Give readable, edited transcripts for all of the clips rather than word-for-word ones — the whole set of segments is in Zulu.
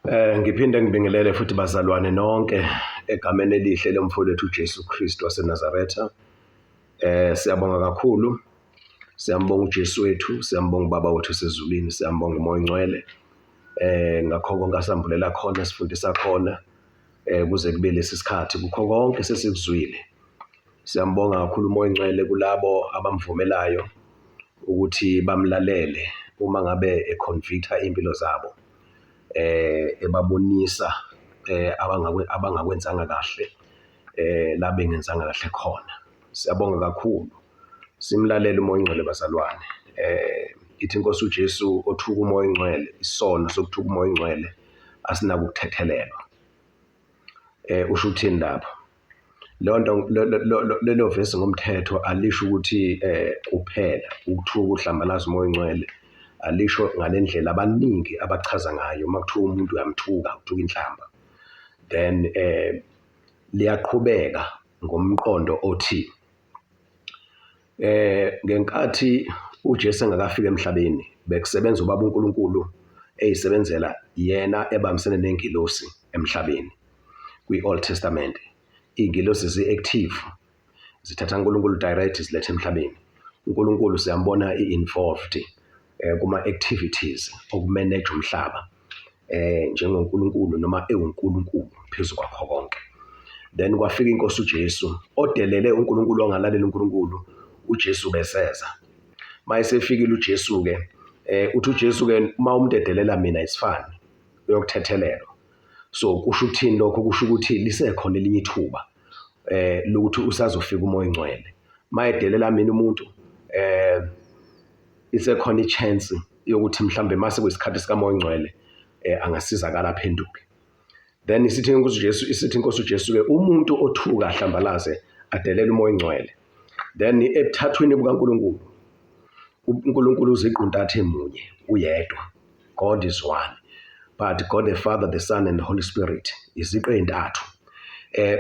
Ngiphinde ngibingelele futhi bazalwane nonke egameni elihle lomfowethu uJesu Kristu waseNazaretha. Siyabonga kakhulu. Siyambonga uJesu wethu, siyambonga uBaba wethu osezulwini, siyambonga uMoya oNgcwele. Ngakho konke asambulela khona, sifundisa khona kuze kube lesi sikhathi kukho konke sesikuzwile. Siyambonga kakhulu uMoya oNgcwele kulabo abamvumelayo ukuthi bamlalele uma ngabe econvicta iy'mpilo zabo. Ebabonisa abangakwenzanga kahle la bengenzanga kahle khona. Siyabonga kakhulu. Simlalele uMoya oNgcwele bazalwane. Ithi iNkosi uJesu othuka uMoya oNgcwele, isono sokuthuka uMoya oNgcwele asinako ukuthethelelwa. Usho ukuthini lapho? Leyo nto lelo vesi ngomthetho alisho ukuthi kuphela ukuthuka uhlambalaza uMoya oNgcwele alisho ngale ndlela abaningi abachaza ngayo uma kuthiwa umuntu uyamthuka uthuka inhlamba. Then liyaqhubeka ngomqondo othi ngenkathi uJesu engakafiki emhlabeni bekusebenza ubaba uNkulunkulu eyisebenzela yena ebambisene nengilosi emhlabeni kwi-Old Testament. Iy'ngilosi zi-active zithatha uNkulunkulu direct zilethe emhlabeni. uNkulunkulu siyambona i-involved kuma-activities okumeneja umhlaba njengoNkulunkulu noma ewuNkulunkulu phezu kwakho konke. Then kwafika inkosi uJesu odelele uNkulunkulu ongalalela uNkulunkulu uJesu beseza. Mayesefikile uJesu-ke uthi uJesu-ke uma umuntu edelela mina isifani uyokuthethelelwa. So kusho ukuthini lokho? Kusho ukuthi lisekhona elinye ithuba lokuthi usazofika uMoya oNgcwele. Mayedelela mina umuntu isekhona i-chance yokuthi mhlambe mase kuyisikhathi sikaMoya oNgcwele angasizakala aphenduke. Then isithi inkosi uJesu, isithi inkosi uJesu-ke umuntu othuka ahlambalaze adelele uMoya oNgcwele. Then ebuthathwini bukaNkulunkulu, uNkulunkulu uziquntathu emunye, uyedwa. God is one. But God the Father, the Son and the Holy Spirit iziqu ezintathu.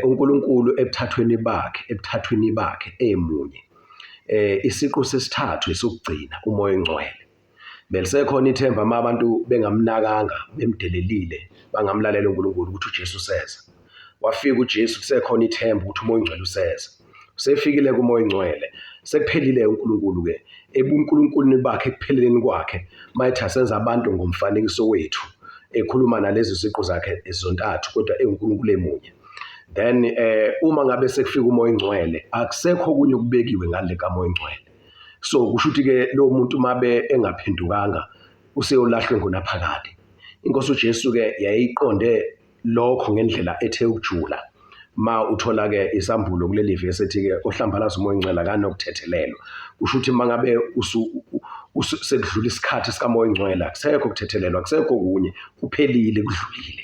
UNkulunkulu ebuthathweni bakhe, ebuthathwini bakhe emunye. Isiqu sesithathu esokugcina uMoya oNgcwele. Belisekhona ithemba uma abantu bengamnakanga, bemdelelile, bangamlalela uNkulunkulu ukuthi uJesu useza. Wafika uJesu kusekhona ithemba ukuthi uMoya oNgcwele useza. Usefikile kuMoya oNgcwele. Sekuphelile uNkulunkulu-ke ebunkulunkulwini bakhe ekupheleleni kwakhe mayethi asenza abantu ngomfanekiso wethu ekhuluma nalezi ziqu zakhe zontathu kodwa ewuNkulunkulu emunye. Then uma ngabe sekufika uMoya oNgcwele akusekho okunye okubekiwe ngale kaMoya oNgcwele. So kusho ukuthi ke lo muntu mabe engaphendukanga useyolahlwe ngonaphakade. Inkosi uJesu ke yayiqonde lokho ngendlela ethe ukujula. Ma uthola ke isambulo kuleli vesi ethi ke ohlambalaza uMoya oNgcwele akanokuthethelelwa. Kusho ukuthi mangabe sekudlula isikhathi sikaMoya oNgcwele akusekho ukuthethelelwa, akusekho okunye, kuphelile, kudlulile.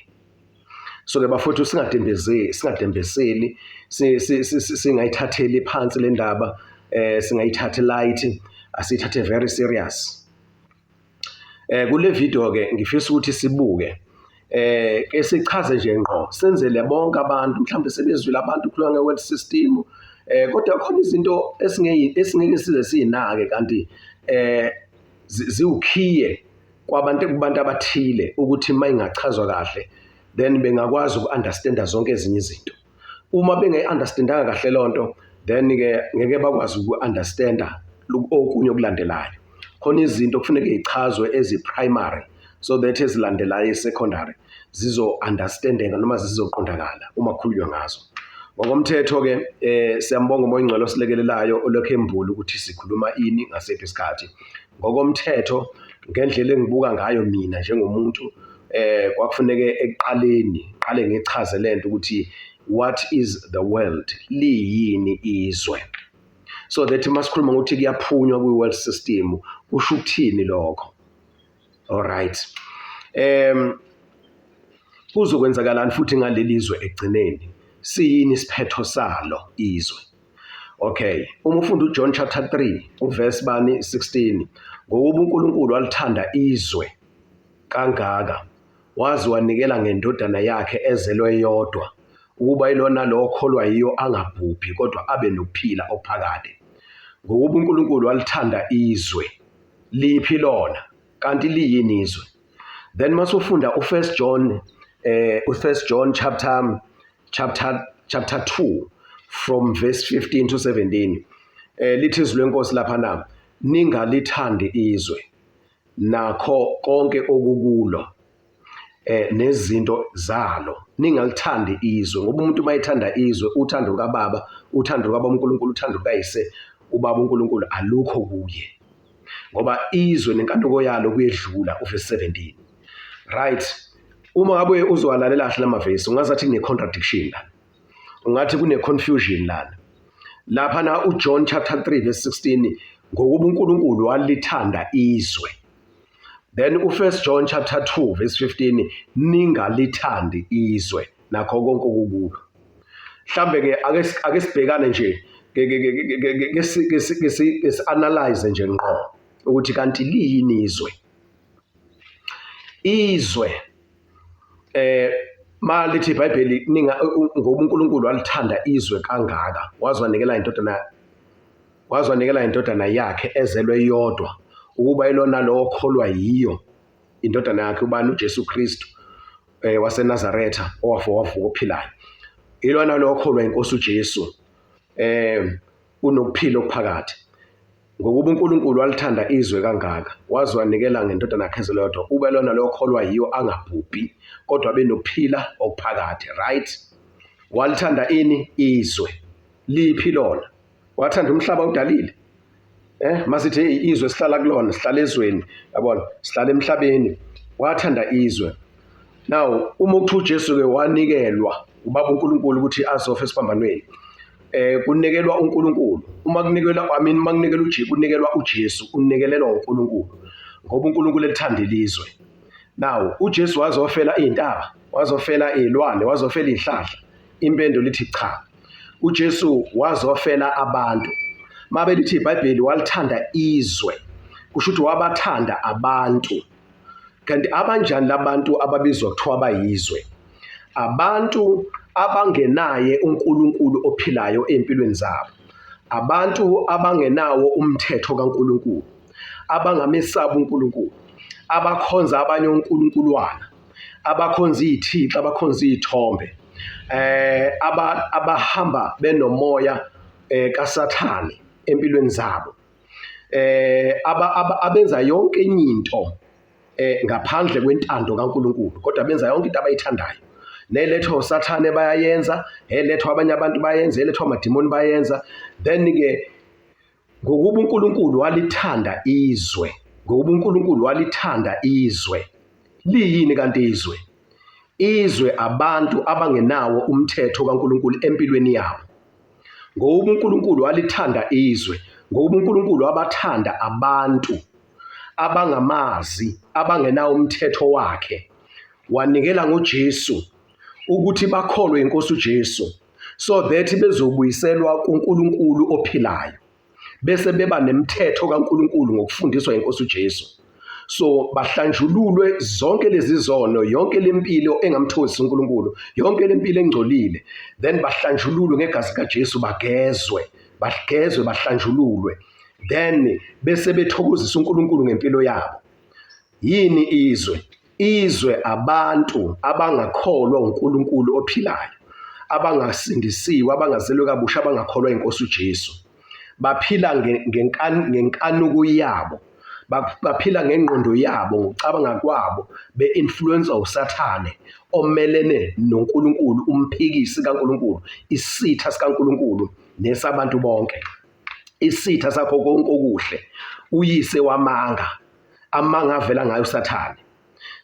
So ke bafowethu singadembezeli, singadembeseli, singayithatheli phansi le ndaba, singayithathi light, asiyithathe very serious. Kule video ke ngifisa ukuthi sibuke ke sichaze nje ngqo senzele bonke abantu mhlawumbe sebezwile abantu khuluma nge-world system kodwa khona izinto esingeke size siyinake kanti ziwukhiye kwabantu kubantu abathile ukuthi uma ingachazwa kahle then bengakwazi uku-understanda zonke ezinye izinto. Uma bengayi-understandanga kahle loo nto then ke ngeke bakwazi uku-understanda okunye okulandelayo. Khona izinto kufuneka zichazwe ezi-primary so that ezilandelayo e-secondary zizo-understandeka noma zizoqondakala uma kukhulunywa ngazo. Ngokomthetho ke siyambonga uMoya oNgcwele osilekelelayo olokhu embula ukuthi sikhuluma ini ngasiphi isikhathi. Ngokomthetho ngendlela engibuka ngayo mina njengomuntu kwakufuneke ekuqaleni qale ngichaze lento ukuthi what is the world, liyini izwe, so that masikhuluma ngokuthi kuyaphunywa kwi-world system kusho ukuthini lokho. All right, kuzokwenzakalani futhi ngaleli zwe ekugcineni, siyini isiphetho salo izwe? Okay, uma ufunda uJohn chapter 3 uverse bani 16, ngokuba uNkulunkulu walithanda izwe kangaka waze wanikela ngendodana yakhe ezelwe yodwa ukuba ilona lo okholwa yiyo angabhubhi kodwa abe nokuphila okuphakade. Ngokuba uNkulunkulu walithanda izwe, liphi lona? Kanti liyini izwe? Then masufunda uFirst John uFirst John chapter 2 from verse 15 to 17, lithi izwi lenkosi lapha na, ningalithandi izwe nakho konke okukulo nezinto zalo. Ningalithandi izwe, ngoba umuntu mayethanda izwe, uthando lukaBaba, uthando lukaBaba uNkulunkulu, uthando lukayise uBaba uNkulunkulu alukho kuye, ngoba izwe nenkanuko yalo kuyedlula. Uverse 17, right? Uma ngabe uzowalalela kahle lamavesi, ungazathi kune contradiction la, ungathi kune confusion lana. Lapha na uJohn chapter 3 verse 16, ngokuba uNkulunkulu walithanda izwe. Then uFirst John chapter 2 verse 15, ningalithandi izwe nakho konke okukulo. Mhlambe ke ake sibhekane nje, ke si analyze nje ngqo ukuthi kanti liyini izwe. Izwe, malithi iBhayibheli, ninga ngoba uNkulunkulu walithanda izwe kangaka, waze wanikela indodana, waze wanikela indodana yakhe ezelwe yodwa, ukuba ilona lo okholwa yiyo indodana yakhe, ubani? UJesu Kristu waseNazaretha, owafa wavuka, ophilayo. Ilona lo okholwa inkosi uJesu unokuphila okuphakade. Ngokuba uNkulunkulu walithanda izwe kangaka, waze wanikela ngendodana yakhe ezelwe yodwa, ube lona lo okholwa yiyo angabhubhi, kodwa abe nokuphila okuphakade. Right? Walithanda ini? Izwe. Liphi lona? Wathanda umhlaba udalile. Masithi hey, izwe sihlala kulona, sihlala ezweni, yabona, sihlala emhlabeni. Wathanda izwe. Now uma ukuthiwa uJesu ke wanikelwa ubaba uNkulunkulu ukuthi azofa esiphambanweni, kunikelwa uNkulunkulu. Uma kunikelwa, I mean, uma kunikelwa uJesu, kunikelwa uJesu, unikelelwa uNkulunkulu, ngoba uNkulunkulu elithanda ilizwe. Now uJesu wazofela izintaba, wazofela izilwane, wazofela izihlahla? Impendulo ithi cha. uJesu wazofela abantu. Mabe lithi iBhayibheli walithanda izwe, kusho ukuthi wabathanda abantu. Kanti abanjani labantu ababizwa kuthiwa bayizwe? Abantu abangenaye uNkulunkulu ophilayo empilweni zabo, abantu abangenawo umthetho kaNkulunkulu, abangamesabi uNkulunkulu, abakhonza abanye onkulunkulwana, abakhonza izithixo, abakhonza izithombe, abahamba benomoya kaSathane empilweni zabo, abenza yonke enye into ngaphandle kwentando kaNkulunkulu, kodwa benza yonke into abayithandayo. Nelethwa uSathane bayayenza, elethwa abanye abantu bayenza, elethwa amadimoni bayenza. Then ke ngokuba uNkulunkulu walithanda izwe, ngokuba uNkulunkulu walithanda izwe, liyini kanti izwe? Izwe abantu abangenawo umthetho kaNkulunkulu empilweni yabo. Ngokuba uNkulunkulu walithanda izwe, ngokuba uNkulunkulu wabathanda abantu abangamazi, abangenawo umthetho wakhe, wanikela ngoJesu ukuthi bakholwe inkosi uJesu, so that bezobuyiselwa kuNkulunkulu ophilayo, bese beba nemithetho kaNkulunkulu ngokufundiswa inkosi uJesu. So bahlanjululwe zonke lezi zono, yonke lempilo engamthokozisi uNkulunkulu, yonke lempilo engcolile, then bahlanjululwe ngegazi kaJesu, bagezwe, bagezwe, bahlanjululwe, then bese bethokozisa uNkulunkulu ngempilo yabo. Yini izwe? Izwe abantu abangakholwa uNkulunkulu ophilayo, abangasindisiwe, abangazelwe kabusha, abangakholwa inkosi uJesu. Baphila ngenkanuko yabo, baphila ngengqondo yabo, ngokucabanga kwabo, be-influence uSathane omelene noNkulunkulu, umphikisi kaNkulunkulu, isitha sikaNkulunkulu nesabantu bonke, isitha sakho konke okuhle, uyise wamanga, amanga avela ngayo uSathane,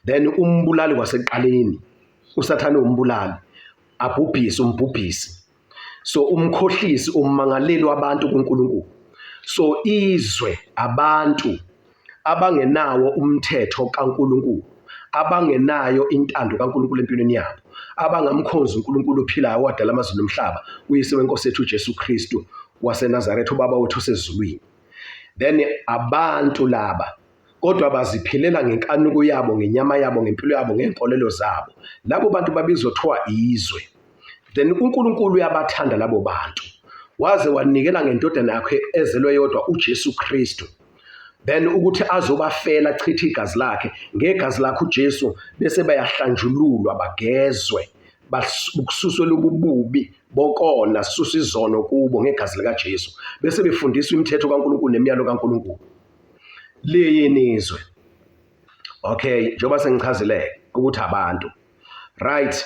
then umbulali kwasekuqaleni. uSathane umbulali, abhubhisi, umbhubhisi, so umkhohlisi, ummangaleli wabantu kuNkulunkulu. So izwe abantu abangenawo umthetho kaNkulunkulu, abangenayo intando kaNkulunkulu empilweni yabo, abangamkhonzi uNkulunkulu ophilayo owadala amazulu nomhlaba, uyise wenkosi yethu uJesu Kristu waseNazaretha, ubaba wethu osezulwini. Then abantu laba kodwa baziphilela ngenkanuko yabo, ngenyama yabo, ngempilo yabo, ngey'nkolelo zabo. Labo bantu babizwa kuthiwa izwe. Then uNkulunkulu uyabathanda labo bantu, waze wanikela ngendodana yakhe ezelwe yodwa, uJesu Kristu. Then ukuthi azobafela, achithe igazi lakhe, ngegazi lakhe uJesu bese bayahlanjululwa, bagezwe, kususwe lobububi bokona, sisuswe izono kubo ngegazi likaJesu, bese befundiswa imithetho kaNkulunkulu nemiyalo kaNkulunkulu. Liyini izwe? Okay, njengoba sengichazile ukuthi abantu, right,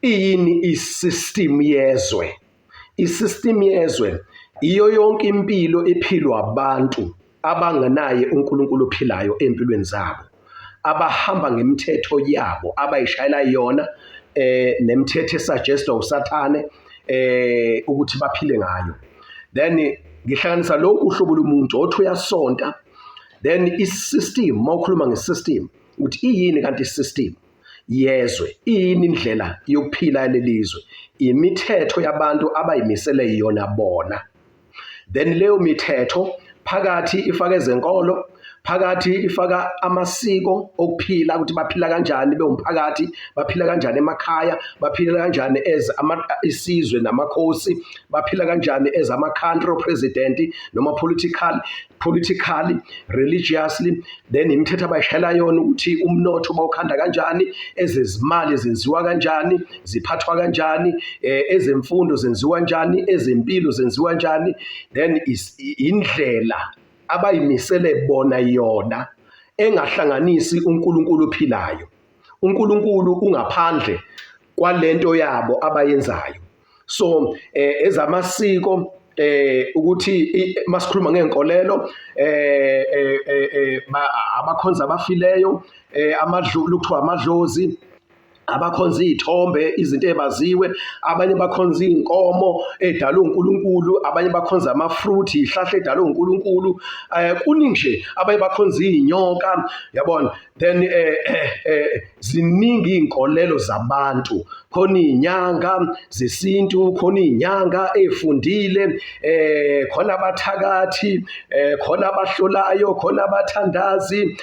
iyini isystem yezwe? Isystem yezwe iyo yonke impilo ephilwa abantu abangenaye uNkulunkulu ophilayo empilweni zabo, abahamba ngemithetho yabo abayishayela yona, nemithetho esuggestwa uSathane ukuthi baphile ngayo. Then ngihlanganisa lonke uhlobo lomuntu othi uyasonta. Then isystem, mawukhuluma ngesystem ukuthi iyini kanti isystem yezwe, iyini indlela yokuphila lelizwe, imithetho yabantu abayimisele yona bona. Then leyo mithetho phakathi ifaka ezenkolo, phakathi ifaka amasiko okuphila, ukuthi baphila kanjani bewumphakathi, baphila kanjani emakhaya, baphila kanjani as isizwe namakhosi, baphila kanjani as ama-country president noma politically, religiously. Then imithetho abayishayela yona ukuthi umnotho bawukhanda kanjani, ezezimali zenziwa kanjani, ziphathwa kanjani, ezemfundo zenziwa kanjani, ezempilo zenziwa kanjani. Then indlela abayimisele bona yona engahlanganisi uNkulunkulu ophilayo. uNkulunkulu ungaphandle kwalento yabo abayenzayo. So ezamasiko, ukuthi masikhuluma ngenkolelo, abakhonza abafileyo, amadlulu kuthiwa amadlozi, abakhonza izithombe, izinto ebaziwe, abanye bakhonza izinkomo edalwe uNkulunkulu, abanye bakhonza ama-fruit, izihlahla edalwe uNkulunkulu, kuningi nje, abanye bakhonza izinyoka, yabona. Then ziningi inkolelo zabantu, khona izinyanga zesintu, khona izinyanga ezifundile, khona abathakathi, khona abahlolayo, khona abathandazi,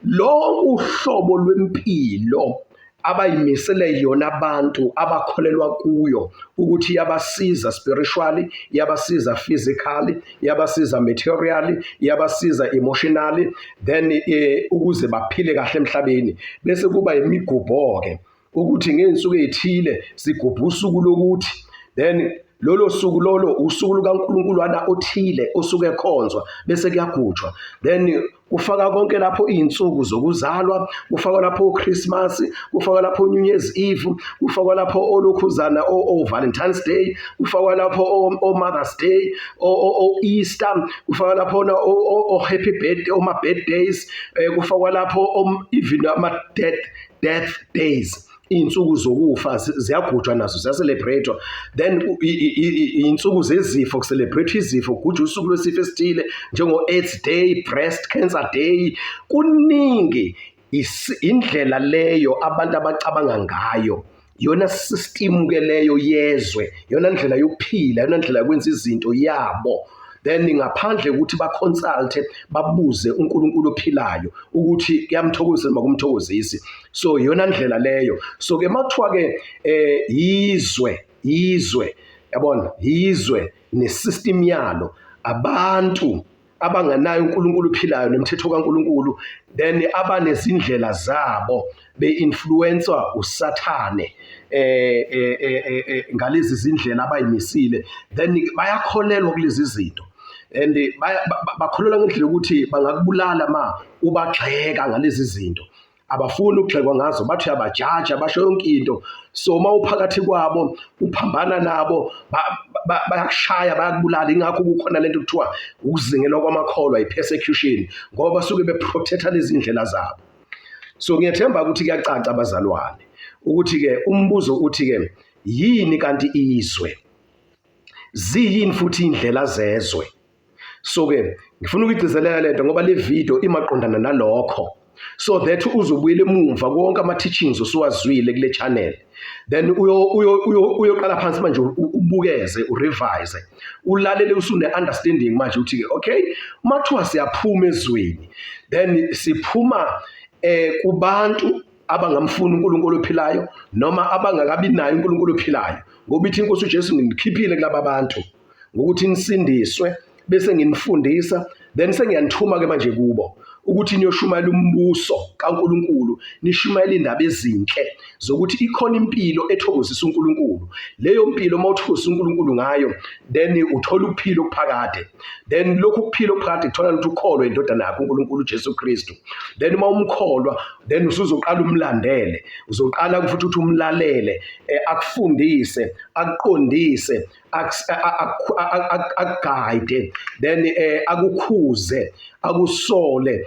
lonke uhlobo lwempilo abayimisele yona abantu abakholelwa kuyo ukuthi iyabasiza spiritually, iyabasiza physically, iyabasiza materially, iyabasiza emotionally, then ukuze baphile kahle emhlabeni. Bese kuba imigubho ke ukuthi ngey'nsuku ey'thile sigubha usuku lokuthi, then lolo suku lolo usuku lukaNkulunkulu othile osuke ekhonzwa, bese kuyagujwa. Then kufaka konke lapho iy'nsuku zokuzalwa, kufaka lapho uChristmas, kufaka lapho New Year's Eve, kufakwa lapho olokhuzana o-Valentine's Day, kufakwa lapho o-Mother's Day, o-Easter, kufakwa lapho o-Happy Birthday, oma-birthdays, kufakwa lapho even ama-death death days, iy'nsuku zokufa ziyagujwa nazo, ziyacelebrate. Then iy'nsuku zezifo, kucelebrate izifo, kugujwa usuku lwesifo esithile njengo-AIDS Day, Breast Cancer Day, kuningi. Indlela leyo abantu abacabanga ngayo, yona system ke leyo yezwe, yona ndlela yokuphila, yona ndlela yokwenza izinto yabo. Then ngaphandle ukuthi baconsulte, babuze uNkulunkulu ophilayo ukuthi kuyamthokozisa noma kumthokozisi. So iyona ndlela leyo. So ke makuthiwa ke izwe, yabona, izwe nesystem yalo, abantu abanganayo uNkulunkulu ophilayo nemithetho kaNkulunkulu, then abanezindlela zabo, be-influencewa uSathane ngalezi zindlela abayimisile, then bayakholelwa kulezi zinto and bakholelwa ngendlela yokuthi bangakubulala ma ubagxeka ngalezi zinto. Abafuni ukugxekwa ngazo, bathi uyabajaja, basho yonke into. So uma uphakathi kwabo uphambana nabo, bayakushaya, bayakubulala. Ingakho kukhona lento kuthiwa ukuzingelwa kwamakholwa, i-persecution, ngoba basuke beprotecta lezi ndlela zabo. So ngiyathemba ukuthi kuyacaca, abazalwane, ukuthi-ke umbuzo uthi-ke yini kanti izwe, ziyini futhi indlela zezwe. So ke ngifuna ukuyigcizelela lento ngoba le video imaqondana nalokho, so that uzobuyela emumva konke ama teachings osuwazwile kule channel, then uyoqala phansi manje, ubukeze, urevise, ulalele, usune understanding manje uthi ke okay, uma kuthiwa siyaphuma ezweni, then siphuma kubantu abangamfuni uNkulunkulu ophilayo noma abangakabi nayo uNkulunkulu ophilayo, ngoba ithi inkosi uJesu, "Nginikhiphile kulaba bantu ngokuthi nisindiswe, bese nginifundisa." Then sengiyanithuma ke manje kubo ukuthi niyoshumayela umbuso kaNkulunkulu, nishumayele indaba ezinhle zokuthi ikhona impilo ethokozisa uNkulunkulu. Leyo mpilo uma uthokozisa uNkulunkulu ngayo, then uthola ukuphila okuphakade. Then lokhu kuphila okuphakade kuthola ukuthi ukholwe indodana yakhe uNkulunkulu uJesu Kristu. Then uma umkholwa, then usuzoqala umlandele, uzoqala futhi ukuthi umlalele, akufundise, akuqondise, akugayide, then akukhuze, akusole,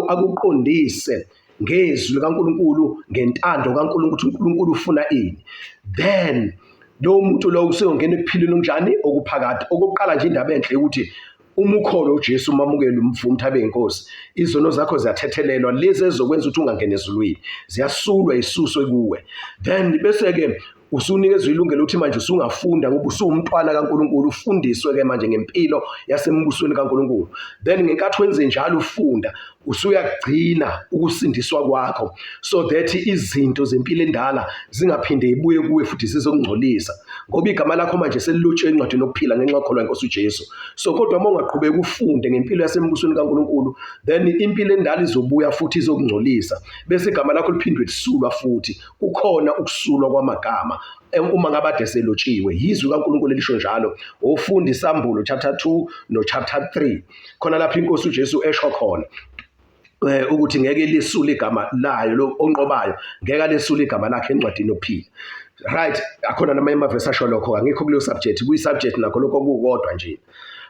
akuqondise ngezwi likaNkulunkulu, ngentando kaNkulunkulu, ukuthi uNkulunkulu ufuna ini. Then lowo muntu lowo useyongena ekuphileni okunjani? Okuphakade. Okokuqala nje indaba enhle ukuthi uma ukholwa uJesu, umamukele, umvume ukuthi abe inkosi, izono zakho ziyathethelelwa, lezi ezokwenza ukuthi ungangeni ezulwini ziyasulwa, isuswe kuwe. Then bese-ke usunikezwa ilungelo ukuthi manje usungafunda ngoba usuwumntwana kaNkulunkulu, ufundiswe ke manje ngempilo yasembusweni kaNkulunkulu. Then ngenkathi wenze njalo ufunda, usuyagcina ukusindiswa kwakho so that izinto zempilo endala zingaphinde ibuye kuwe futhi zizokungcolisa, ngoba igama lakho manje selilotshwe encwadini yokuphila ngenxa yokukholwa inkosi uJesu. So kodwa uma ungaqhubeka ufunde ngempilo yasembusweni kaNkulunkulu, then impilo endala izobuya futhi izokungcolisa, bese igama lakho liphindwe lisulwa futhi. Kukhona ukusulwa kwamagama uma ngabe ade selotshiwe, yizwi kaNkulunkulu elisho njalo. Ofunda iSambulo chapter 2 no chapter 3, khona lapho inkosi uJesu esho khona ukuthi ngeke lisule igama layo lo onqobayo, ngeke lisule igama lakhe encwadini yokuphila. Right, akhona namanye amavesi asho lokho, angikho kuleyo subject, kuyi subject nakho lokho kukodwa nje,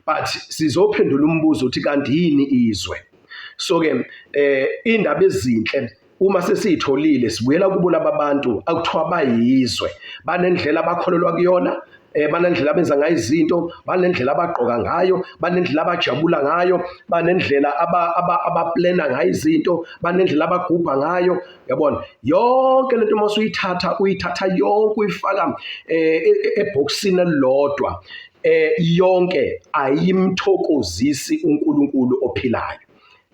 but sizophendula umbuzo uthi kanti yini izwe. So ke indaba ezinhle uma sesiyitholile, sibuyela kubo laba bantu akuthiwa bayizwe, banendlela abakholelwa kuyona, banendlela abenza ngayo izinto, banendlela abagqoka ngayo, banendlela abajabula ngayo, banendlela abaplana ngayo izinto, banendlela abagubha ngayo. Yabona yonke lento uma usuyithatha, uyithatha yonke uyifaka ebhokisini elilodwa, yonke ayimthokozisi uNkulunkulu ophilayo.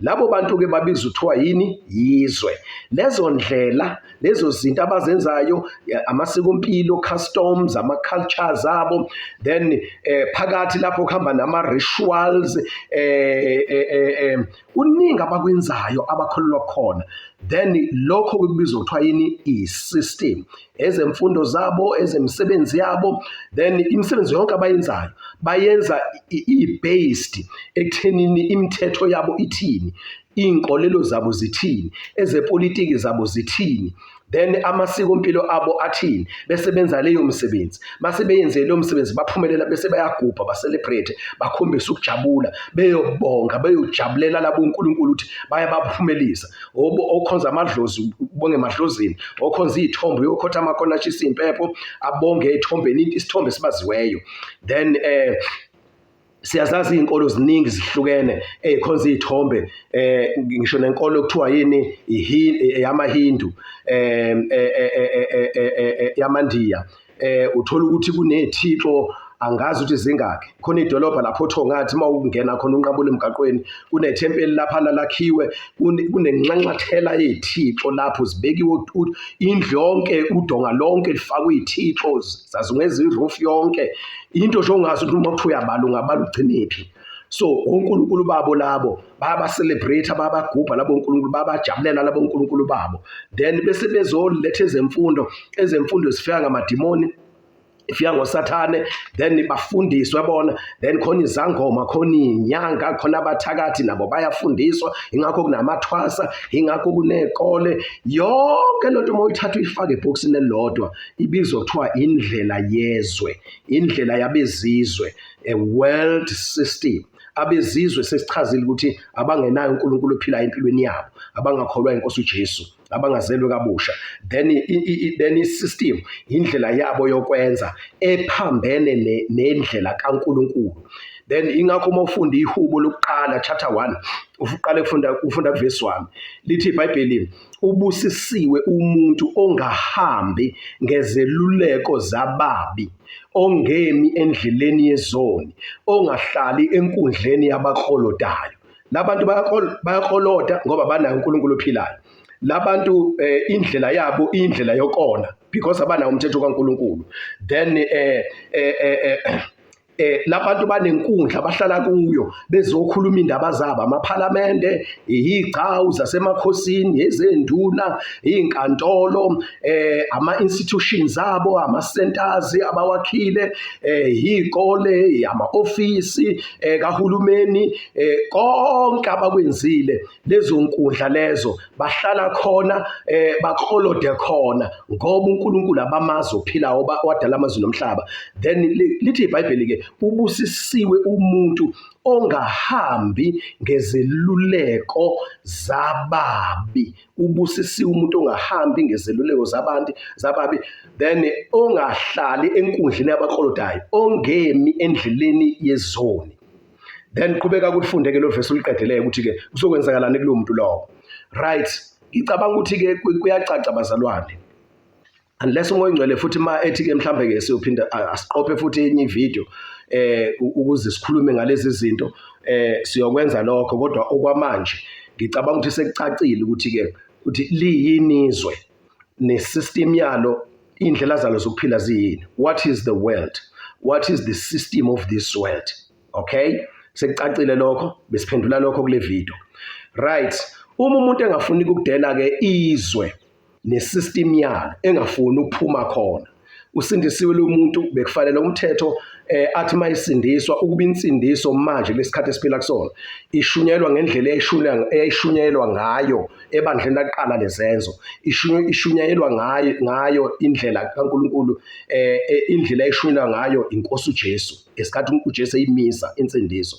Labo bantu ke babizwa kuthiwa yini? Yizwe. Lezo ndlela, lezo zinto abazenzayo, amasiko empilo, customs, ama cultures abo, then phakathi lapho kuhamba nama rituals, kuningi abakwenzayo abakholelwa khona. Then lokho kubizwa kuthiwa yini? I-system. Ezemfundo zabo, ezemisebenzi yabo, then imisebenzi yonke abayenzayo bayenza i-based ekuthenini imithetho yabo ithini, iy'nkolelo zabo zithini, ezepolitiki zabo zithini, then amasiko empilo abo athini, bese benza leyo misebenzi. Mase beyenze leyo misebenzi baphumelela, bese bayagubha, ba-celebrate, bakhombise ukujabula, beyobonga, beyojabulela labo uNkulunkulu ukuthi baya baphumelisa. Okhonza amadlozi ubonge emadlozini, okhonza iy'thombe uyokhotha amakhona ashisa iy'mpepho abonge ey'thombeni, isithombe esibaziweyo. Then siyazazi iy'nkolo ziningi zihlukene ey'khonza iy'thombe, ngisho nenkolo ekuthiwa yini, eyamaHindu, yamaNdiya, uthola ukuthi kuney'thixo angazi ukuthi zingakhi. Khona idolobha lapho oThongathi uma ungena khona unqabula emgaqweni, kunethempeli laphana lakhiwe, kunenxanxathela yey'thixo lapho zibekiwe, indlu yonke, udonga lonke lifakwe iy'thixo, zazungeza i-roof yonke. Into nje ongazi ukuthi uma kuthiwa uyabala ungabala ugcinephi. So onkulunkulu babo labo bayaba-celebrate, bayabagubha labo nkulunkulu, bayabajabulela labo nkulunkulu babo. Then bese bezoletha ezemfundo, ezemfundo zifika ngamadimoni, ifika ngosathane, then bafundiswe bona. Then khona izangoma, khona iy'nyanga, khona abathakathi nabo bayafundiswa, ingakho kunamathwasa, ingakho kuney'kole. Yonke lento uma uyithatha uyifake ebhokisini elilodwa ibizwa kuthiwa indlela yezwe, indlela yabezizwe, a world system. Abezizwe sesichazile ukuthi abangenayo uNkulunkulu ophilayo empilweni yabo, abangakholwa inkosi uJesu, abangazelwe kabusha. Then then i-system, indlela yabo yokwenza ephambene nendlela kaNkulunkulu. Then ingakho uma ufunda ihubo lokuqala chapter 1, uqale ufunda verse 1, lithi iBhayibheli ubusisiwe umuntu ongahambi ngezeluleko zababi, ongemi endleleni yezoni, ongahlali enkundleni yabaklolodayo. Labantu bayakloloda ngoba banayo uNkulunkulu ophilayo. Labantu indlela yabo indlela yokona because abanawo umthetho kaNkulunkulu. Then Labantu banenkundla abahlala kuyo bezokhuluma indaba zabo, amaphalamende, izigcawu zasemakhosini, ezenduna, izinkantolo, ama institutions abo, ama centers abawakhile, izikole, ama office kahulumeni, konke abakwenzile lezo nkundla lezo bahlala khona, baklolode khona, ngoba uNkulunkulu abamazi ophilayo wadala amazulu nomhlaba. Then lithi iBhayibheli ke, ubusisiwe umuntu ongahambi ngezeluleko zababi. Ubusisiwe umuntu ongahambi ngezeluleko zabantu zababi, then ongahlali enkundleni yabaklolodayo, ongemi endleleni yezoni. Then qhubeka kulifunde ke lo verse uliqedeleyo ukuthi ke kuzokwenzakalani kulowo muntu lowo. Right, ngicabanga ukuthi ke kuyacaca bazalwane, unless uMoya oNgcwele futhi ma ethi ke mhlambe ke siyophinda asiqophe futhi enye ivideo ukuze sikhulume ngalezi zinto, siyokwenza lokho. Kodwa okwamanje ngicabanga ukuthi sekucacile ukuthi ke ukuthi liyini izwe nesystem yalo, indlela zalo zokuphila ziyini. What is the world? What is the system of this world? Okay, sekucacile lokho, besiphendula lokho kule video. Right, uma umuntu engafuni ukudela ke izwe nesystem yalo, engafuni ukuphuma khona, usindisiwe lo muntu, bekufanele umthetho athi mayisindiswa, ukuba insindiso manje lesikhathi esiphila kusona ishunyelwa ngendlela eyayishunyelwa ngayo ebandleni laqala lezenzo, ishunyayelwa ngayo indlela kaNkuluNkulu, indlela eyishunyelwa ngayo inkosi uJesu ngesikhathi uJesu eyimisa insindiso.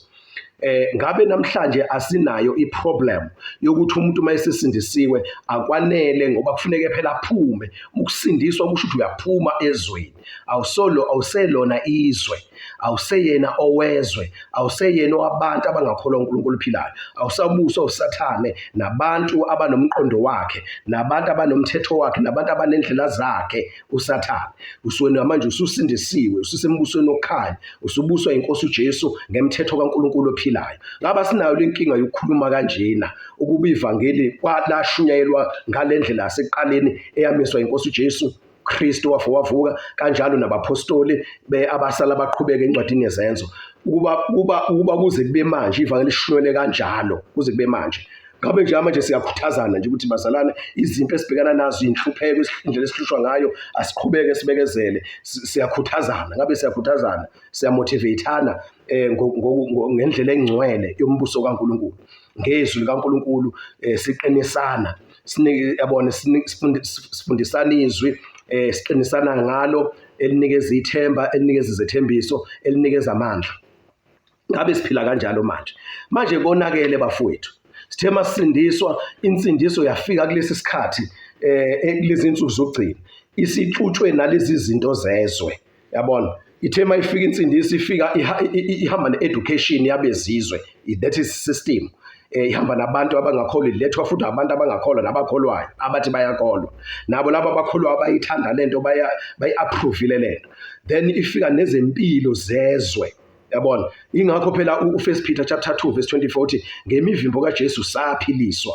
Ngabe namhlanje asinayo iproblem yokuthi umuntu uma esesindisiwe akwanele, ngoba kufuneke phela aphume. Ukusindiswa kusho ukuthi uyaphuma ezweni, awusolo, awuselona izwe, awuseyena owezwe, awuseyena owabantu abangakholwa uNkulunkulu ophilayo, awusabuswa uSathane nabantu abanomqondo wakhe, nabantu abanomthetho wakhe, nabantu abanendlela zakhe uSathane. Usuwena manje ususindisiwe, ususembusweni wokukhanya, usubuswa inkosi uJesu ngemthetho kaNkulunkulu ophilayo. Ngaba sinayo lenkinga yokukhuluma kanjena ukuba ivangeli kwalashunyayelwa ngalendlela yasekuqaleni eyamiswa inkosi uJesu Kristu, wafa wavuka kanjalo nabapostoli abasala baqhubeka encwadini yezenzo, ukuba kuze kube manje ivangeli lishunyelwe kanjalo kuze kube manje. Ngabe nje manje siyakhuthazana nje ukuthi bazalwane, izimpi esibhekana nazo, inhlupheko, indlela esihlushwa ngayo, asiqhubeke sibekezele. Siyakhuthazana, ngabe siyakhuthazana, siyamotivateana ngendlela engcwele yombuso kaNkuluNkulu, ngezwi likaNkuluNkulu, siqinisana, sinike yabona, sifundisana izwi, siqinisana ngalo elinikeza ithemba, elinikeza izethembiso, elinikeza amandla. Ngabe siphila kanjalo manje? Manje konakele bafowethu. Sithe masindiswa, insindiso yafika kulesi sikhathi, kulezi insuku zokugcina, isixutshwe nalezi zinto zezwe. Yabona, ithe mayifika insindiso, ifika ihamba ne-education yabezizwe, that is system. Ihamba nabantu abangakholwa, ilethwa futhi abantu abangakholwa nabakholwayo abathi bayakholwa, nabo laba abakholwayo bayithanda lento, bayi-approvile lento. Then ifika nezempilo zezwe. Yabona, ingakho phela uFirst Peter chapter 2 verse 24 uthi ngemivimbo kaJesu saphiliswa.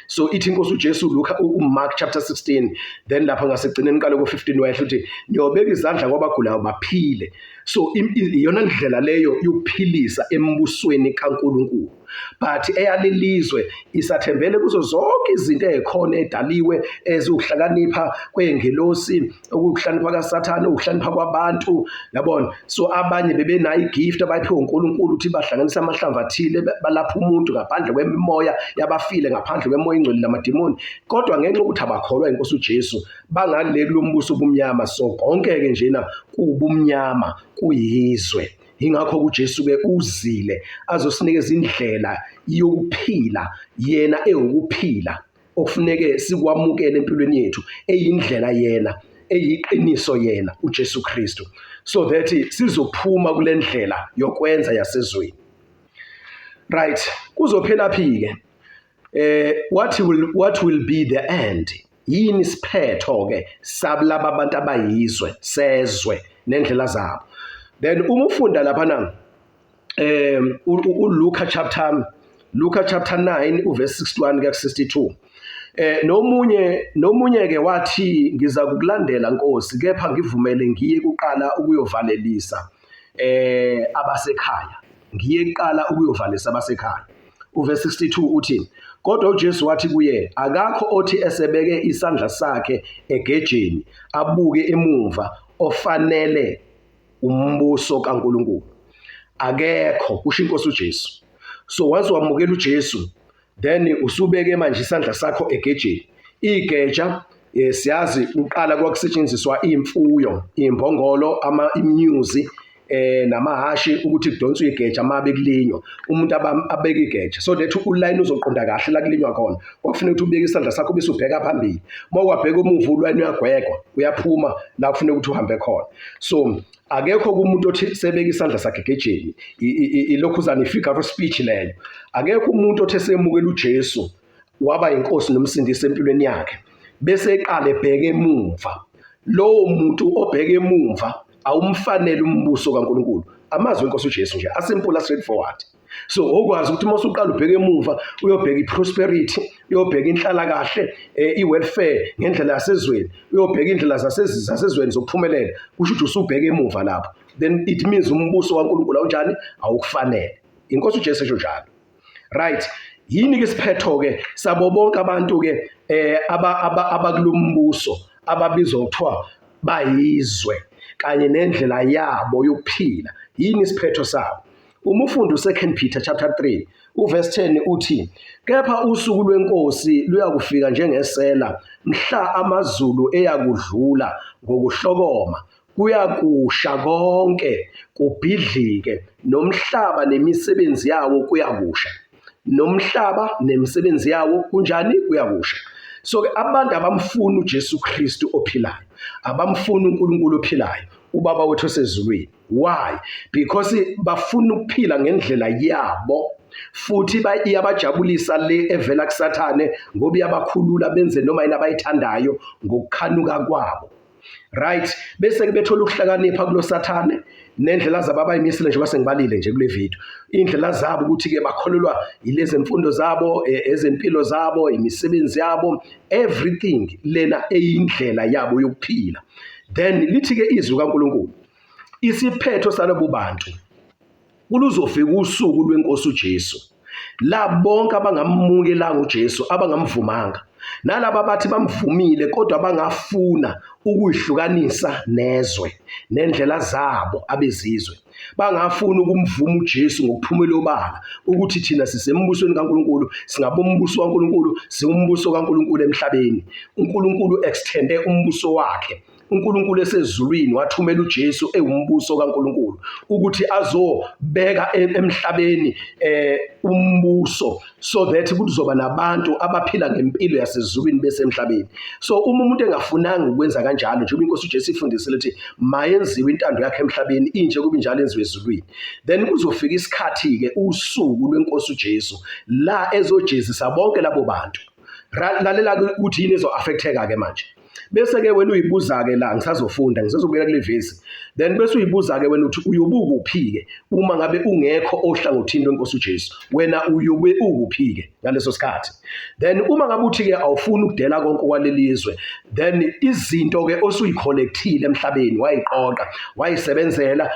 So ithi inkosi uJesu, Luka, uMark chapter 16, then lapha ngasegcineni qale ku15 wehla uthi niyobeka izandla kwabagulayo baphile. So iyona ndlela leyo yokuphilisa embusweni kaNkuluNkulu. But eyalelizwe isathembele kuzo zonke izinto ezikhona edaliwe, eziwukuhlakanipha kwengelosi, ukuhlakanipha kaSathane, ukuhlakanipha kwabantu. Yabona, so abanye bebenayo igift abayiphiwe uNkulunkulu ukuthi bahlanganisa amahlamvu athile, balapha umuntu ngaphandle kwemimoya yabafile, ngaphandle kwemoya ingcwele namadimoni, kodwa ngenxa yokuthi abakholwa inkosi uJesu bangale kulombuso obumnyama. So konke ke njena kubumnyama, kuyizwe. Ingakho uJesu ke uzile azosinikeza indlela yokuphila, yena ewukuphila okufuneke sikwamukele empilweni yethu, eyindlela yena, eyiqiniso yena uJesu Kristu, so that sizophuma kule ndlela yokwenza yasezweni. Right, kuzophela phi ke? What will be the end? Yini isiphetho ke sabalaba abantu abayizwe sezwe nendlela zabo? Then uma ufunda lapha na uLuka chapter 9 uverse 61 kuya 62, nomunye ke wathi, ngiza kukulandela Nkosi, kepha ngivumele ngiye kuqala ukuyovalelisa. abasekhaya. Ngiye kuqala ukuyovalisa abasekhaya. Uverse 62 uthi, kodwa uJesu wathi kuye, akakho othi esebeke isandla sakhe egejeni abuke emumva ofanele umbuso kaNkulunkulu. Akekho, kusho inkosi uJesu. So once wamukela uJesu, then usubeke manje isandla sakho egejeni. Igeja siyazi uqala kwakusetshenziswa imfuyo, imbongolo, ama imnyuzi namahashi ukuthi kudonswe igeja uma bekulinywa, umuntu abeke igeja so that ulayini uzoqonda kahle la kulinywa khona. Kwakufuneka ukuthi ubeke isandla sakho bese ubheka phambili, uma wabheka umuva ulayini uyagwegwa, uyaphuma la kufuneka ukuthi uhambe khona. So akekho kumuntu othi sebeka isandla sakhe egejeni, ilokhuzana i-figure of speech leyo. Akekho umuntu othi esemukela uJesu waba inkosi nomsindisi empilweni yakhe bese eqala ebheke emumva. Lowo muntu obheke emumva awumfanele umbuso kaNkulunkulu. Amazwi enkosi uJesu nje asimple, straightforward. So okwazi ukuthi uma usuqala ubheke emuva uyobheka i-prosperity, uyobheka inhlalakahle, i-welfare ngendlela yasezweni, uyobheka indlela zasezweni zokuphumelela, kusho ukuthi usubheke emuva lapho. Then it means umbuso kaNkulunkulu awunjani, awukufanele. Inkosi uJesu esho njalo. Right. Yini ke isiphetho ke sabo bonke abantu ke abakulombuso ababizwa kuthiwa bayizwe kanye nendlela yabo yokuphila? Yini isiphetho sabo? Uma ufunda u2 Peter chapter 3 uverse 10 uthi, kepha usuku lwenkosi luyakufika njengesela, mhla amazulu eyakudlula ngokuhlokoma, kuyakusha konke kubhidlike, nomhlaba nemisebenzi yawo kuyakusha. Nomhlaba nemisebenzi yawo kunjani? Kuyakusha. So ke abantu abamfuni uJesu Kristu ophilayo, abamfuni uNkulunkulu ophilayo, uBaba wethu osezulwini. Why? Because bafuna ukuphila ngendlela yabo, futhi iyabajabulisa le evela kuSathane, ngoba iyabakhulula benze noma yini abayithandayo ngokukhanuka kwabo. Right, bese ke bethola ukuhlakanipha kulo Sathane nendlela zabo abayimisile, njengoba sengibalile nje kule video, indlela zabo ukuthi ke bakholelwa yilezi mfundo zabo, ezempilo zabo, imisebenzi yabo, everything lena eyindlela yabo yokuphila. Then lithi ke izwi kaNkulunkulu, isiphetho salobo bantu kuluzofika usuku lwenkosi uJesu, la bonke abangamukelanga uJesu, abangamvumanga, nalaba abathi bamvumile kodwa bangafuna ukuyihlukanisa nezwe nendlela zabo abezizwe, bangafuna ukumvuma uJesu ngokuphumela obala ukuthi thina sisembusweni kaNkulunkulu, singabombuso kaNkulunkulu, siwumbuso kaNkulunkulu emhlabeni. uNkulunkulu extende umbuso wakhe. uNkulunkulu esezulwini wathumela uJesu ewumbuso kaNkulunkulu ukuthi azobeka emhlabeni umbuso, so that kuzoba nabantu abaphila ngempilo yasezulwini besemhlabeni. So uma umuntu engafunanga ukwenza kanjalo, njengoba inkosi uJesu ifundisile ukuthi mayenziwe intando yakhe emhlabeni inje kuba injalo enziwe ezulwini, then kuzofika isikhathi ke usuku lwenkosi uJesu la ezojezisa bonke labo bantu. Lalela ukuthi yini ezo-affecteka ke manje. Bese ke wena uyibuza ke la, ngisazofunda, ngisazobuyela kule vesi. Then bese uyibuza ke wena uthi uyobe ukuphi ke uma ngabe ungekho ohlangothini lwenkosi uJesu, wena uyobe ukuphi ke ngaleso sikhathi? Then uma ngabe uthi ke awufuni ukudela konke kwalelizwe, then izinto ke osuyicollectile emhlabeni, wayiqoqa, wayisebenzela,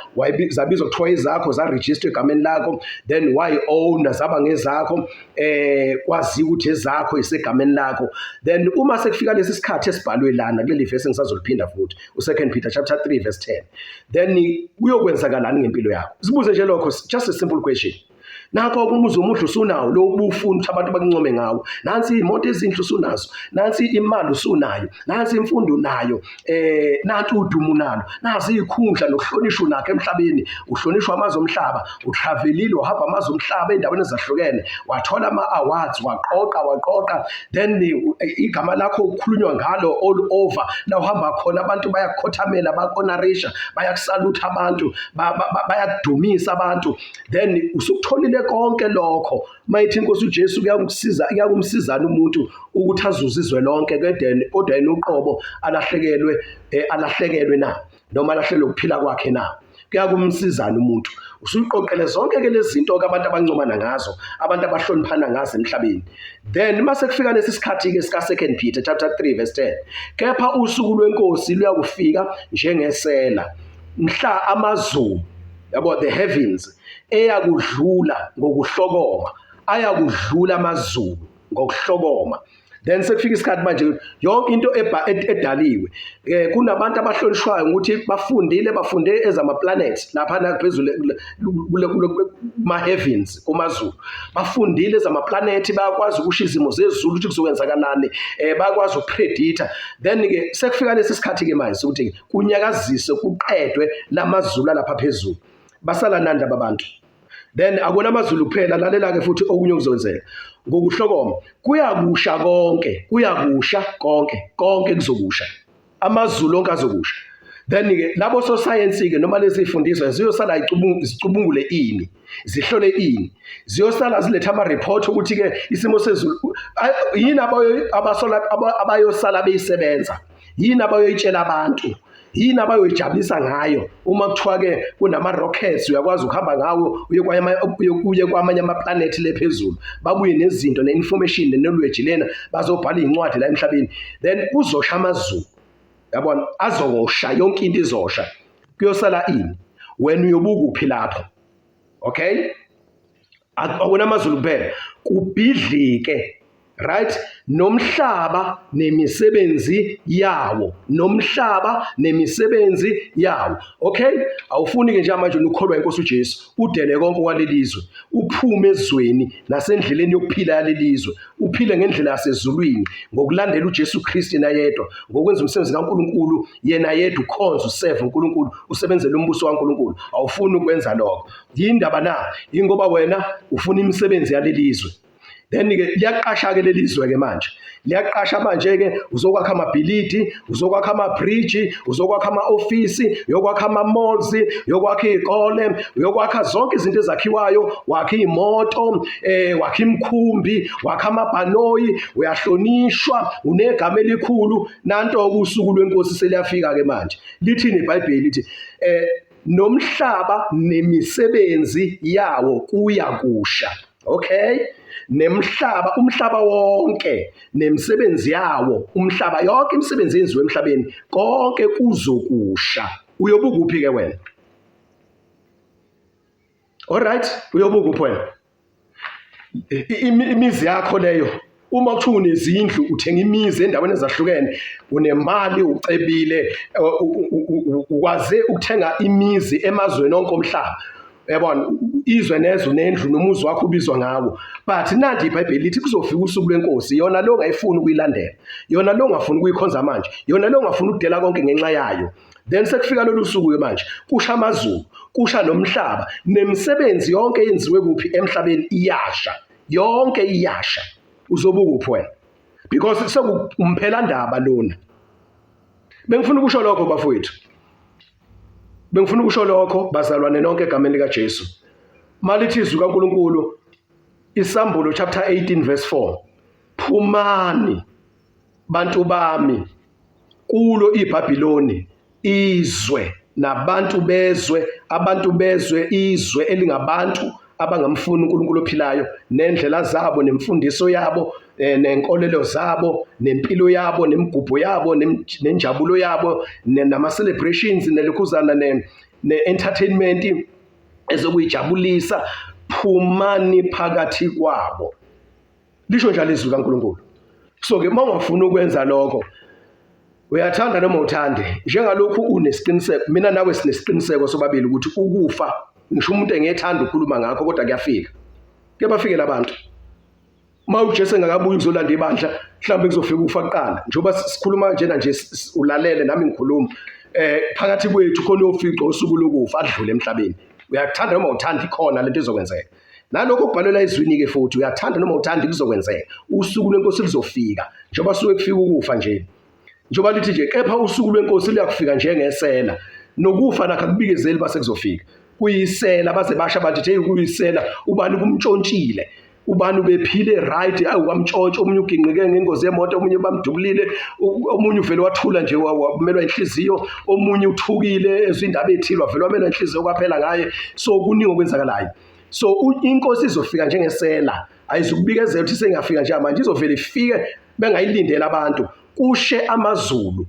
zabizwa kuthiwa izakho, zaregister egameni lakho, then wayi-owner, zaba ngezakho, kwaziwa ukuthi ezakho isegameni lakho. Then uma sekufika lesi sikhathi esibhalwe lana kuleli verse engisazoliphinda futhi, u2 Peter chapter 3 verse 10, then kuyokwenzakalani ngempilo yakho? Sibuze nje lokho, just a simple question. Nakho umuzi omuhle usunawo lo ubufuna ukuthi abantu bakuncome ngawo, nansi imoto ezinhle usunazo, nansi imali usunayo, nansi imfundo unayo, nanti udumo unalo, nazi izikhundla nokuhlonishwa unakho emhlabeni, uhlonishwa amazwe omhlaba, utravelile wahamba amazwe omhlaba endaweni ezahlukene, wathola ama-awards, waqoqa waqoqa, then igama lakho kukhulunywa ngalo all over la uhamba khona, abantu bayakukhothamela, bayaku-honorisha, bayakusalutha abantu, bayakudumisa abantu. Then usukutholile konke lokho, mayithi inkosi uJesu kuyakusiza, kuyakumsizana umuntu ukuthi azuze izwe lonke kodwa yena uqobo alahlekelwe na, noma alahlekelwe ukuphila kwakhe na? Kuyakumsizana umuntu. Usuyiqoqele zonke ke lezi zinto ke abantu abancomana ngazo, abantu abahloniphana ngazo emhlabeni. Then mase kufika lesi sikhathi ke sika 2 Peter chapter 3 verse 10, kepha usuku lwenkosi luyakufika njengesela, mhla amazulu. Yabo, the heavens eyakudlula ngokuhlokoma, ayakudlula amazulu ngokuhlokoma. Then sekufika isikhathi manje yonke into edaliwe, kunabantu abahlonishwayo ukuthi bafundile, bafunde ezama planets lapha naphezulu kuma heavens, kumazulu, bafundile ezama planet, bayakwazi ukusho izimo zezulu ukuthi kuzokwenzakalani, bayakwazi ukupredicta. Then ke sekufika lesi sikhathi ke manje sokuthi kunyakaziswe, kuqedwe lamazulu lapha phezulu, basala nani laba bantu? Then akona amazulu kuphela, lalela ke futhi okunye okuzokwenzeka ngokuhlokoma, kuyakusha konke, kuyakusha konke, konke kuzokusha, amazulu onke azokusha. Then ke labo sosayensi ke noma lezi zifundiswa ziyosala zicubungule ini, zihlole ini, ziyosala ziletha ama report ukuthi ke isimo sezulu yini, abasola abayosala beyisebenza yini, abayoyitshela abantu yini, abayoyijabulisa ngayo uma kuthiwa ke kunama rockets uyakwazi ukuhamba ngawo uye kwamanye ama-planet le phezulu, babuye nezinto ne-information ne-knowledge lena, bazobhala iy'ncwadi la emhlabeni. Then kuzosha amazulu, yabona, azosha yonke into, izosha, kuyosala ini? Wena uyobukuphi lapho? Okay, akuna amazulu kuphela, kubhidlike, right, nomhlaba nemisebenzi yawo, nomhlaba nemisebenzi yawo. Okay, awufuni ke njengamanje ukukholwa inkosi uJesu, udele konke kwalelizwe, uphume ezweni nasendleleni yokuphila yalelizwe, uphile ngendlela yasezulwini ngokulandela uJesu Kristu yena yedwa, ngokwenza umsebenzi kaNkuluNkulu yena yedwa, ukhonza, useve uNkulunkulu, usebenzele umbuso kaNkuluNkulu. Awufuni ukwenza lokho, yindaba na? Ingoba wena ufuna imisebenzi yalelizwe. Then ke liyaqasha ke lelizwe ke manje, liyaqasha manje ke, uzokwakha amabhilidi, uzokwakha ama-bridge, uzokwakha ama-ofisi, uyokwakha ama-malls, uyokwakha iy'kole, uyokwakha zonke izinto ezakhiwayo, wakha iy'moto, wakha imikhumbi, wakha amabhanoyi, uyahlonishwa, unegama elikhulu. Nanto usuku lwenkosi seliyafika ke manje. Lithini iBhayibheli? Lithi nomhlaba nemisebenzi yawo kuyakusha. Okay, nemhlaba, umhlaba wonke nemisebenzi yawo, umhlaba, yonke imisebenzi yenziwe emhlabeni, konke kuzokusha. Uyobukuphi ke wena? Alright, uyobukuphi wena? Imizi yakho leyo, uma kuthiwa unezindlu, uthenga imizi endaweni ezahlukene, unemali, ucebile, ukwaze ukuthenga imizi emazweni onke omhlaba, uyabona, izwe nezwe nendlu nomuzi wakho ubizwa ngawo. But nanti iBhayibheli lithi kuzofika usuku lwenkosi, yona lo ongayifuni ukuyilandela, yona lo ongafuni ukuyikhonza manje, yona lo ongafuni ukudela konke ngenxa yayo. Then sekufika lolu suku ke manje, kusha amazulu, kusha nomhlaba, nemisebenzi yonke eyenziwe kuphi emhlabeni iyasha, yonke iyasha. Uzobukuphi wena? Because sekumphelandaba lona. Bengifuna ukusho lokho bafowethu, bengifuna ukusho lokho bazalwane nonke egameni likaJesu. Malithi izwi kaNkuluNkulu, Isambulo chapter 18 verse 4, phumani bantu bami kulo iBhabhiloni, izwe nabantu bezwe, abantu bezwe, izwe elingabantu abangamfuni uNkulunkulu ophilayo, nendlela zabo, nemfundiso yabo, nenkolelo zabo, nempilo yabo, nemigubho yabo, nenjabulo yabo, nama celebrations, nelokhuzana, ne entertainment ezokuyijabulisa. Phumani phakathi kwabo, lisho njalo izwi kaNkulunkulu. So ke uma ungafuni ukwenza lokho, uyathanda noma uthande, njengalokhu unesiqiniseko, mina nawe sinesiqiniseko sobabili ukuthi ukufa, ngisho umuntu engethanda ukukhuluma ngakho, kodwa kuyafika, kuyabafikela abantu. Uma uJesu engakabuyi ukuzolanda ibandla, mhlawumbe kuzofika ukufa kuqala. Njengoba sikhuluma njena nje, ulalele nami ngikhuluma, phakathi kwethu khona uyofica usuku lokufa, adlule emhlabeni. Uyakuthanda noma uthanda, ikhona lento ezokwenzeka. Nalokho okubhalelwa ezwini-ke futhi, uyathanda noma uthanda, kuzokwenzeka. Usuku lwenkosi luzofika njengoba suke kufika ukufa nje, njengoba lithi nje, kepha usuku lwenkosi luyakufika njengesela. Nokufa nakho akubikezeli base kuzofika, kuyisela, baze basho abantu hey, kuyisela, ubani kumtshontshile, ubani ubephile right, awu kwamtshontsha, omunye uginqike ngengozi yemoto, omunye bamdubulile, omunye uvele wathula nje wamelwa inhliziyo, omunye uthukile ezwe indaba ethile wavele wamelwa inhliziyo, kwaphela ngaye. So kuningi okwenzakalayo. So inkosi izofika njengesela, ayizukubikezela ukuthi sengiyafika njengamanje, izovele ifike bengayilindela abantu, kushe amazulu.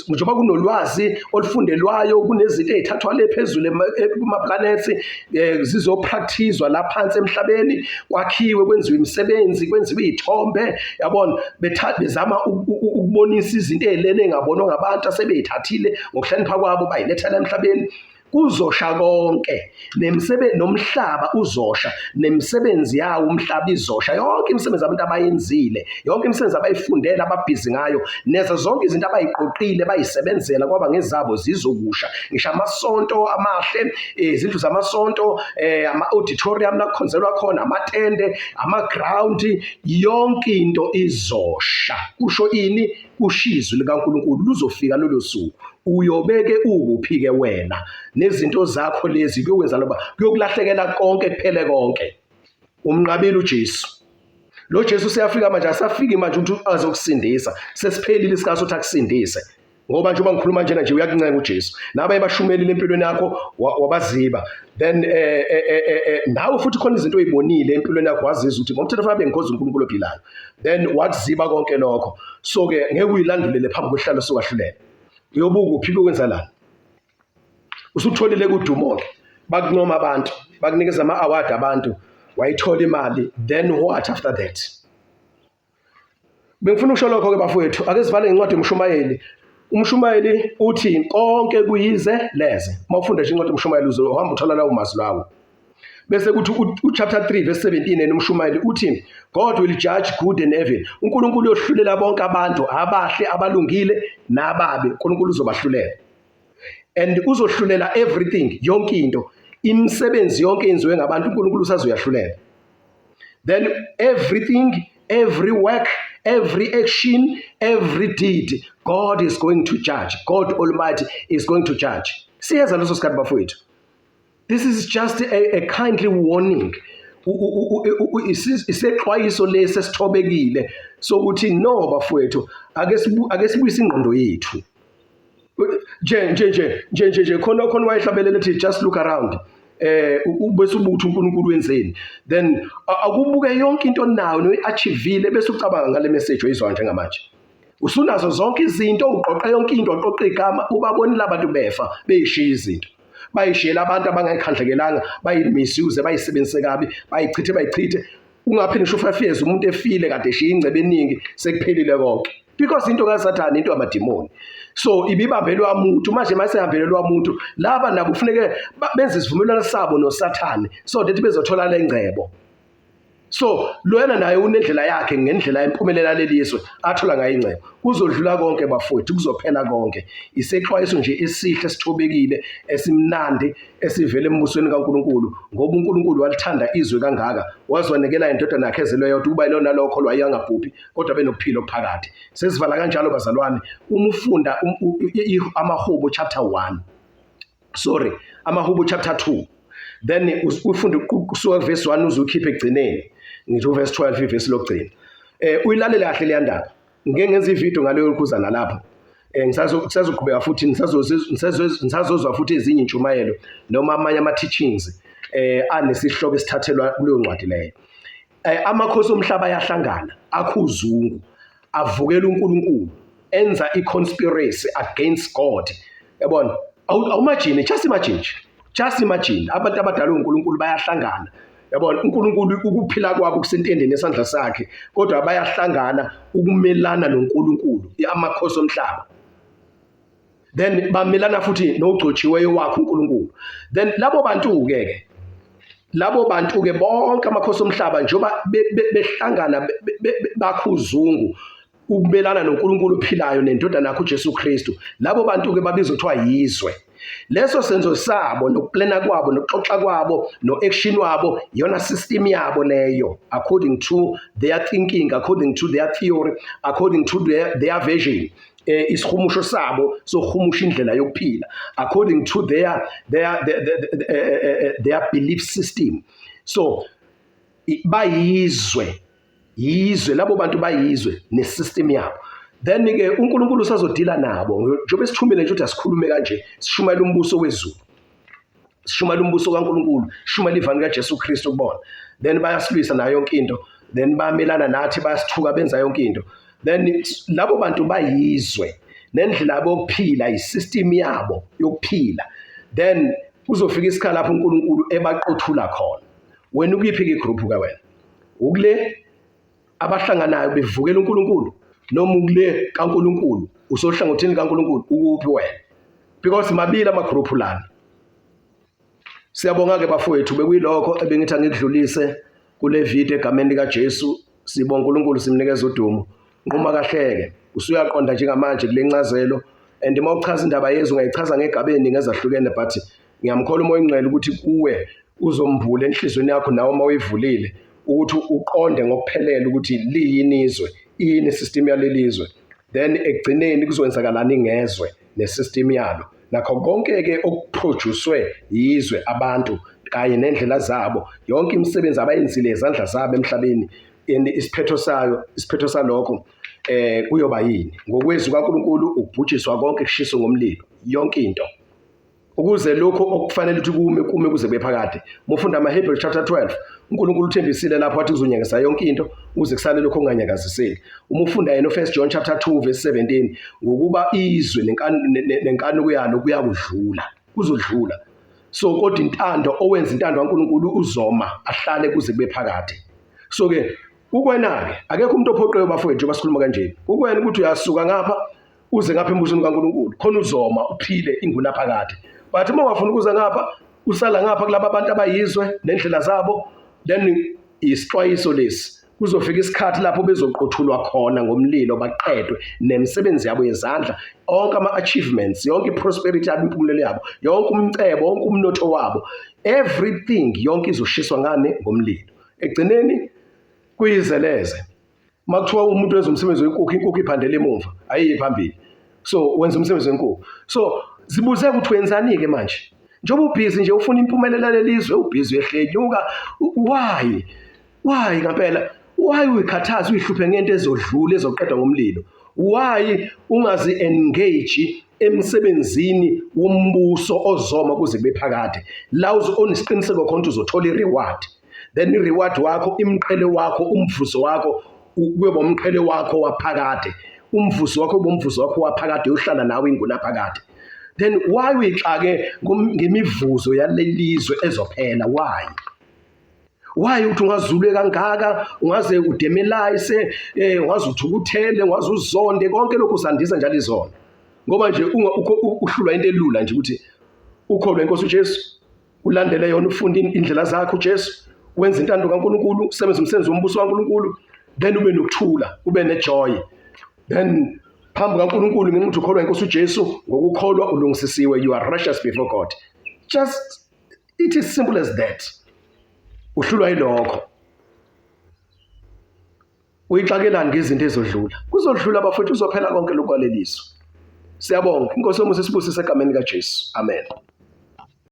Njengoba kunolwazi olufundelwayo, kunezinto ezithathwa le phezulu kuma planets, zizopracticewa la phansi emhlabeni, kwakhiwe, kwenziwe imisebenzi, kwenziwe izithombe, yabona, bethatha bezama ukubonisa izinto ezilene engabonwa ngabantu asebeyithathile ngokuhlakanipha kwabo bayilethela emhlabeni. Kuzosha konke, nemisebenzi nomhlaba uzosha, nemisebenzi yawo umhlaba izosha, yonke imisebenzi abantu abayenzile, yonke imisebenzi abayifundela, ababhizi ngayo, nezo zonke izinto abayiqoqile bayisebenzela kwaba ngezabo zizokusha. Ngisho amasonto amahle, izindlu zamasonto, ama-auditorium la kukhonzelwa khona, amatende, ama-ground, yonke into izosha. Kusho ini? Kusho izwi likaNkulunkulu, luzofika lolo suku. Uyobeke ukuphi-ke wena nezinto zakho lezi? Kuyokwenza loba kuyokulahlekela konke, kuphele konke. Umnqabile uJesu. Lo Jesu useyafika manje, asafiki manje ukuthi azokusindisa. Sesiphelile isikhathi sokuthi akusindise. Ngoba njengoba ngikhuluma njena nje uyakuncenga uJesu. Nabaye bashumelile empilweni yakho wabaziba. Then nawe futhi khona izinto oyibonile empilweni yakho wazizwa ukuthi ngomthetho fanele bengikhonza uNkulunkulu ophilayo. Then wakuziba konke lokho. So ke ngeke uyilandulele phambi kwesihlalo sokwahlulela. Uyobuka uphi kwenza lana. Usutholile kudumo ke. Bakuncoma abantu, bakunikeza ama award abantu, wayithola imali, then what after that? Bengifuna ukusho lokho ke bafowethu, ake sivale ngencwadi yomshumayeli. Umshumayeli uthi konke kuyize leze. Uma ufunda nje incwadi yomshumayeli uzohamba uthola lawo mazwi lawo. Bese kuthi uchapter 3 verse 17 yena umshumayeli uthi God will judge good and evil. uNkulunkulu uyohlulela bonke abantu, abahle, abalungile nababi. uNkulunkulu uzobahlulela. And uzohlulela everything, yonke into. Imisebenzi yonke yenziwe ngabantu uNkulunkulu usazoyahlulela. Then everything, every work, every action, every deed, God is going to judge. God Almighty is going to judge. Siyeza leso sikhathi bafowethu. This is just a kindly warning. Isexwayiso lesi esithobekile sokuthi no bafowethu, ake sibuyise ingqondo yethu. Nje nje nje nje nje nje khona khona wayehlabelela ethi just look around. Bese ubuthi uNkulunkulu wenzeni, then akubuke yonke into onayo noyi-achievile, bese ucabanga ngale message oyizwa njengamanje. Usunazo zonke izinto, uqoqe yonke into, uqoqe igama, ubabonile abantu befa beyishiya izinto, bayishiyela abantu abangayikhandlekelanga, bayimisuse, bayisebenzise kabi, bayichithe bayichithe. Ungaphinde ngisho 5 years umuntu efile kade eshiya ingcebo eningi, sekuphelile konke, because into kaSathane, into yamadimoni, so ibibambelwa umuntu. Manje masehambelelwa umuntu, laba nabo kufuneke benze isivumelwano sabo noSathane so that bezothola lengcebo. So loyana naye unendlela yakhe, ngendlela yempumelela lelizwe athola ngayo ingcebo. Kuzodlula konke bafowethu, kuzophela konke. Isexwayiso nje esihle, esithobekile, esimnandi, esivela embusweni kaNkulunkulu, ngoba uNkulunkulu walithanda izwe kangaka waziwanikela indodana yakhe ezelwe yodwa, ukuba ilona lokho lwayo angabhubhi kodwa benokuphila okuphakade. Sesivala kanjalo bazalwane. Uma ufunda amaHubo chapter 1, sorry, amaHubo chapter 2, then ufunde kusuka verse 1 uze ukhiphe ekugcineni, ngisho verse 12, ivesi lokugcina, uyilalele kahle leya ndaba. Ngike ngenza ivideo ngaleyo kuza nalapho. Ngisazoqhubeka futhi nisazozwa futhi ezinye intshumayelo noma amanye ama teachings anesihloko esithathelwa kuleyo ncwadi leyo. Amakhosi omhlaba ayahlangana, akhuzungu, avukela uNkulunkulu, enza i-conspiracy against God, yabona. Awumagine, just imagine, just imagine, abantu abadala uNkulunkulu bayahlangana, yabona. uNkulunkulu ukuphila kwabo kusentendeni esandla sakhe, kodwa bayahlangana ukumelana noNkulunkulu, amakhosi omhlaba. Then bamelana futhi nogcotshiweyo wakhe uNkulunkulu. Then labo bantu ke ke labo bantu ke bonke amakhosi omhlaba, njengoba behlangana bakhuzungu ukumelana noNkulunkulu ophilayo nendodana yakhe uJesu Kristu, labo bantu ke babizwa kuthiwa yizwe. Leso senzo sabo nokuplana kwabo nokuxoxa kwabo no-action wabo, iyona system yabo leyo, according to their thinking, according to their theory, according to their vision, isihumusho sabo sokuhumusha indlela yokuphila, according to their belief system. So bayizwe, yizwe labo bantu, bayizwe nesystem yabo. Then ke uNkulunkulu usazodila nabo, njengoba esithumile nje ukuthi asikhulume kanje, sishumayela umbuso wezulu, sishumayela umbuso kaNkulunkulu, sishumayela ivangeli kaJesu Kristu kubona. Then bayasilwisa nayo yonke into, then bamelana nathi, bayasithuka, benza yonke into. Then labo bantu bayizwe. nendlela yabo yokuphila, isystem yabo yokuphila. Then kuzofika isikhala lapho uNkulunkulu ebaqothula khona. Wena ukuyiphi ke group ka wena? Ukule abahlanganayo bevukela uNkulunkulu noma ukule kaNkulunkulu, usohlangothini kaNkulunkulu, ukuphi wena? Because mabili ama group lana. Siyabonga ke bafowethu, bekuyilokho ebengithi angikudlulise kule video egameni likaJesu. Sibonga uNkulunkulu, simnikeza udumo. Nquma kahleke, usuyaqonda njengamanje kule ncazelo, and uma uchaza indaba yezwe ungayichaza ngegaba eziningi ezahlukene, but ngiyamkholwa uMoya oNgcwele ukuthi kuwe uzombula enhliziyweni yakho nawe uma uyivulile ukuthi uqonde ngokuphelele ukuthi liyini izwe, iyini isystem yalelizwe, then ekugcineni kuzokwenzakalani ngezwe nesystem yalo, nakho konke-ke okuproducwe yizwe, abantu kanye nendlela zabo, yonke imisebenzi abayenzile izandla zabo emhlabeni, and isiphetho sayo, isiphetho salokho kuyoba yini ngokwezwi kaNkulunkulu? Ukubhujiswa konke, kushiswe ngomlilo yonke into, ukuze lokho okufanele ukuthi kume kume kuze kube phakade. Uma ufunda ama-Hebrew chapter 12, uNkulunkulu uthembisile lapho wathi uzonyakazisa yonke into ukuze kusale lokho okunganyakaziseki. Uma ufunda yena u-1 John chapter 2 verse 17, ngokuba izwe nenkanuko yalo kuyakudlula, kuzodlula. So kodwa intando, owenza intando kaNkulunkulu uzoma ahlale kuze kube phakade. So ke kukwena-ke, akekho umuntu ophoqeyo bafowethu njengoba sikhuluma kanje, kukwena ukuthi uyasuka ngapha uze ngapha embusweni kaNkulunkulu, khona uzoma uphile ingunaphakade. But uma ungafuni ukuza ngapha, usala ngapha kulaba abantu abayizwe nendlela zabo, then isixwayiso lesi, kuzofika isikhathi lapho bezoqothulwa khona ngomlilo, baqedwe nemisebenzi yabo yezandla, onke ama-achievements, yonke i-prosperity yabo, impumelelo yabo, yonke umcebo, wonke umnotho wabo, everything yonke izoshiswa ngane ngomlilo. Ekugcineni kuyizeleze. Uma kuthiwa umuntu wenza umsebenzi wenkukhu, inkukhu iphandela emuva, ayiyi phambili. So wenza umsebenzi wenkukhu. So zibuze ukuthi wenzani-ke manje? Njengoba ubhizi nje ufuna impumelelo lelizwe, ubhizi uyehlenyuka, why? Why ngempela? Why uyikhathaza uyihluphe ngento ezodlula ezoqedwa ngomlilo? Why ungazi engage emsebenzini wombuso ozoma kuze kube phakade? La onesiqiniseko khona ukuthi uzothola i-reward. Then i-reward wakho, imqhele wakho, umvuzo wakho kuyoba umqhele wakho waphakade. Umvuzo wakho ube umvuzo wakho waphakade, uyohlala nawe ingunaphakade. Then why uyixake ngemivuzo yalelizwe ezophela? Why? Why uthi ungazulwe kangaka, ungaze udemelayise, ungaze uthukuthele, ungaze uzonde, konke lokhu usandisa njalo izono. Ngoba nje uhlulwa into elula nje ukuthi ukholwe inkosi uJesu, ulandele yona, ufunde indlela zakhe uJesu, wenze intando kaNkulunkulu, usebenze umsebenzi wombuso kaNkulunkulu, then ube nokuthula, ube nejoy. Then phambi kaNkulunkulu ngenxa ukuthi ukholwa inkosi uJesu, ngokukholwa ulungisisiwe, you are righteous before God. Just it is simple as that. Uhlulwa yilokho. Uyixakelani ngezinto ezodlula? Kuzodlula bafowethu, uzophela konke lokwaleliswa. Siyabonga. Inkosi yomusa isibusise egameni likaJesu. Amen.